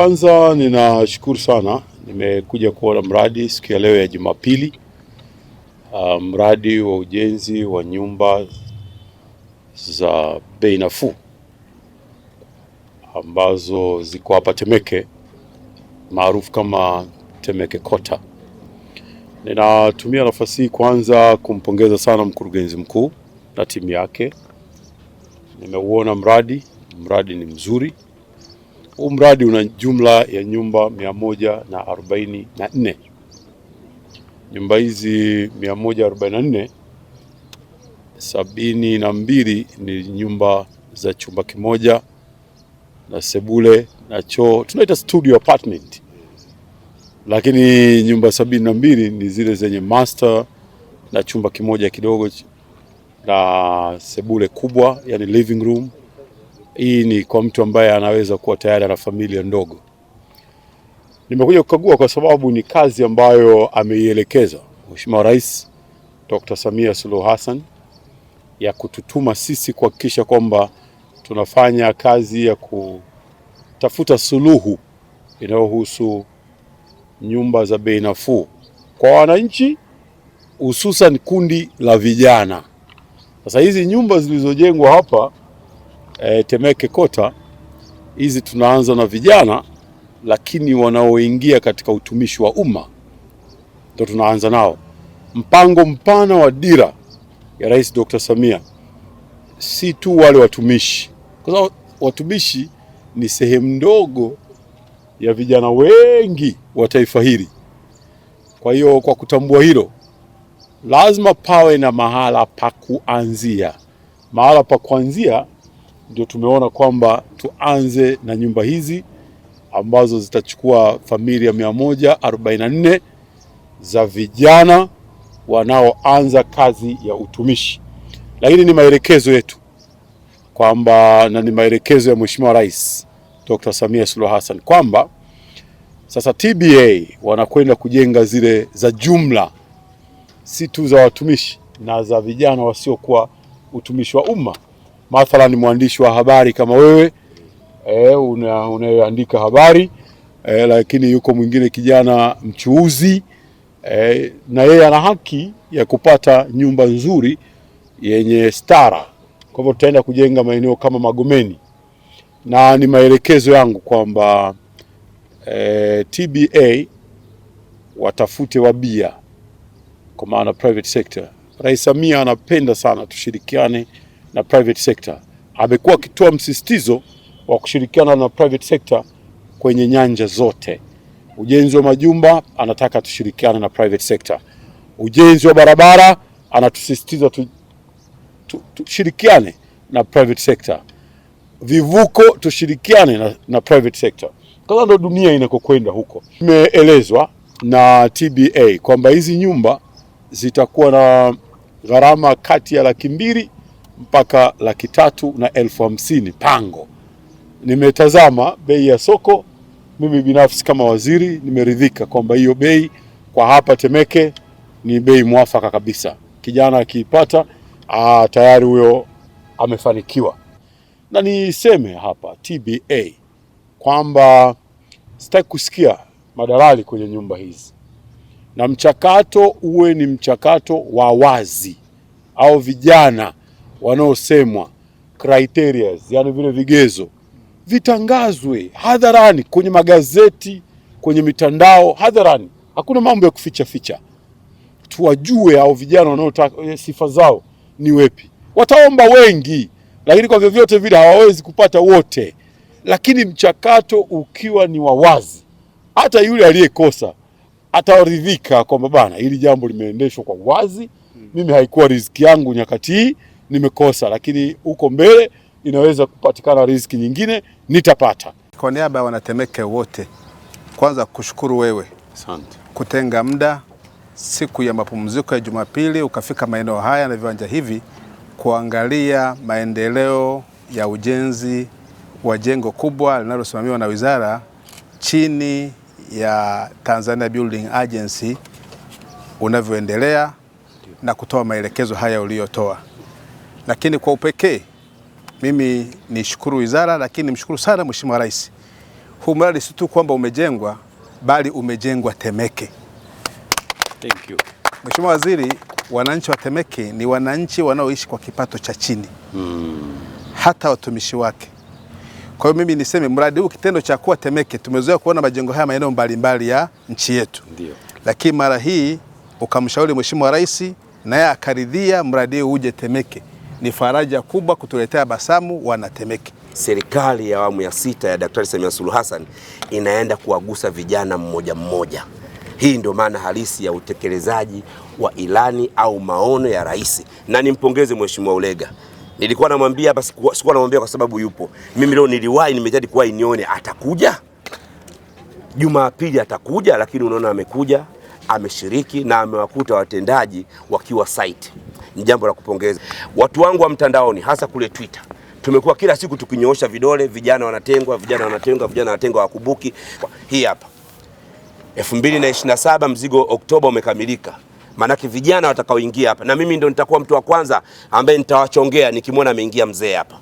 Kwanza ninashukuru sana, nimekuja kuona mradi siku ya leo ya Jumapili, mradi wa ujenzi wa nyumba za bei nafuu ambazo ziko hapa Temeke, maarufu kama Temeke Kota. Ninatumia nafasi hii kwanza kumpongeza sana mkurugenzi mkuu na timu yake. Nimeuona mradi, mradi ni mzuri. Huu mradi una jumla ya nyumba 144. Nyumba hizi 144, 72 ni nyumba za chumba kimoja na sebule na choo, tunaita studio apartment, lakini nyumba 72 ni zile zenye master na chumba kimoja kidogo na sebule kubwa, yani living room. Hii ni kwa mtu ambaye anaweza kuwa tayari ana familia ndogo. Nimekuja kukagua kwa sababu ni kazi ambayo ameielekeza Mheshimiwa Rais Dr. Samia Suluhu Hassan ya kututuma sisi kuhakikisha kwamba tunafanya kazi ya kutafuta suluhu inayohusu nyumba za bei nafuu kwa wananchi, hususan kundi la vijana. Sasa hizi nyumba zilizojengwa hapa Temeke Kota hizi tunaanza na vijana, lakini wanaoingia katika utumishi wa umma ndio tunaanza nao. Mpango mpana wa dira ya Rais Dr. Samia si tu wale watumishi, kwa sababu watumishi ni sehemu ndogo ya vijana wengi wa taifa hili. Kwa hiyo kwa kutambua hilo, lazima pawe na mahala pa kuanzia. Mahala pa kuanzia ndio tumeona kwamba tuanze na nyumba hizi ambazo zitachukua familia 144 za vijana wanaoanza kazi ya utumishi. Lakini ni maelekezo yetu kwamba, na ni maelekezo ya Mheshimiwa Rais Dr. Samia Suluhu Hassan kwamba sasa TBA wanakwenda kujenga zile za jumla, si tu za watumishi na za vijana wasiokuwa utumishi wa umma. Mathalan, mwandishi wa habari kama wewe unayoandika habari lakini yuko mwingine kijana mchuuzi na yeye ana haki ya kupata nyumba nzuri yenye stara. Kwa hivyo tutaenda kujenga maeneo kama Magomeni, na ni maelekezo yangu kwamba TBA watafute wabia, kwa maana private sector. Rais Samia anapenda sana tushirikiane na private sector. Amekuwa akitoa msisitizo wa kushirikiana na private sector kwenye nyanja zote. Ujenzi wa majumba anataka tushirikiane na private sector. Ujenzi wa barabara anatusisitiza tushirikiane na private sector. Vivuko tushirikiane na private sector. Kwa ndo dunia inakokwenda huko. Imeelezwa na TBA kwamba hizi nyumba zitakuwa na gharama kati ya 200,000 mpaka 350,000 pango. Nimetazama bei ya soko, mimi binafsi kama waziri nimeridhika kwamba hiyo bei kwa hapa Temeke ni bei mwafaka kabisa. Kijana akiipata tayari huyo amefanikiwa. Na niseme hapa TBA kwamba sitaki kusikia madalali kwenye nyumba hizi, na mchakato uwe ni mchakato wa wazi, au vijana wanaosemwa criteria, yani vile vigezo vitangazwe hadharani kwenye magazeti, kwenye mitandao hadharani. Hakuna mambo ya kuficha ficha, tuwajue au vijana wanaotaka sifa zao ni wepi. Wataomba wengi, lakini kwa vyovyote vile hawawezi kupata wote, lakini mchakato ukiwa ni wa wazi, hata yule aliyekosa ataridhika kwamba bana, hili jambo limeendeshwa kwa wazi. Mimi haikuwa riziki yangu nyakati hii, nimekosa, lakini huko mbele inaweza kupatikana riziki nyingine, nitapata. Kwa niaba ya wanatemeke wote, kwanza kushukuru wewe. Asante. Kutenga muda siku ya mapumziko ya Jumapili ukafika maeneo haya na viwanja hivi kuangalia maendeleo ya ujenzi wa jengo kubwa linalosimamiwa na wizara chini ya Tanzania Building Agency unavyoendelea na kutoa maelekezo haya uliyotoa. Lakini kwa upekee mimi nishukuru wizara, lakini nimshukuru sana Mheshimiwa Rais Huu mradi si tu kwamba umejengwa, bali umejengwa Temeke. Thank you. Mheshimiwa Waziri, wananchi wa Temeke ni wananchi wanaoishi kwa kipato cha chini hata watumishi wake. Kwa hiyo mimi niseme mradi huu, kitendo cha kuwa Temeke, tumezoea kuona majengo haya maeneo mbalimbali ya nchi yetu. Ndio. Lakini mara hii ukamshauri Mheshimiwa Rais naye akaridhia mradi huu uje Temeke. Ni faraja kubwa kutuletea Basamu wana Temeke. Serikali ya awamu ya sita ya Daktari Samia Suluhu Hassan inaenda kuwagusa vijana mmoja mmoja. Hii ndio maana halisi ya utekelezaji wa ilani au maono ya rais, na nimpongeze Mheshimiwa Ulega. Nilikuwa namwambia hapa, sikuwa namwambia kwa sababu yupo. Mimi leo niliwahi, nimejadi kuwahi nione atakuja Jumapili, atakuja, lakini unaona amekuja, ameshiriki na amewakuta watendaji wakiwa site. Ni jambo la kupongeza. Watu wangu wa mtandaoni, hasa kule Twitter, tumekuwa kila siku tukinyoosha vidole, vijana wanatengwa, vijana wanatengwa, vijana wanatengwa, wakubuki. Hii hapa 2027 mzigo Oktoba umekamilika. Maanake vijana watakaoingia hapa, na mimi ndo nitakuwa mtu wa kwanza ambaye nitawachongea nikimwona ameingia mzee hapa.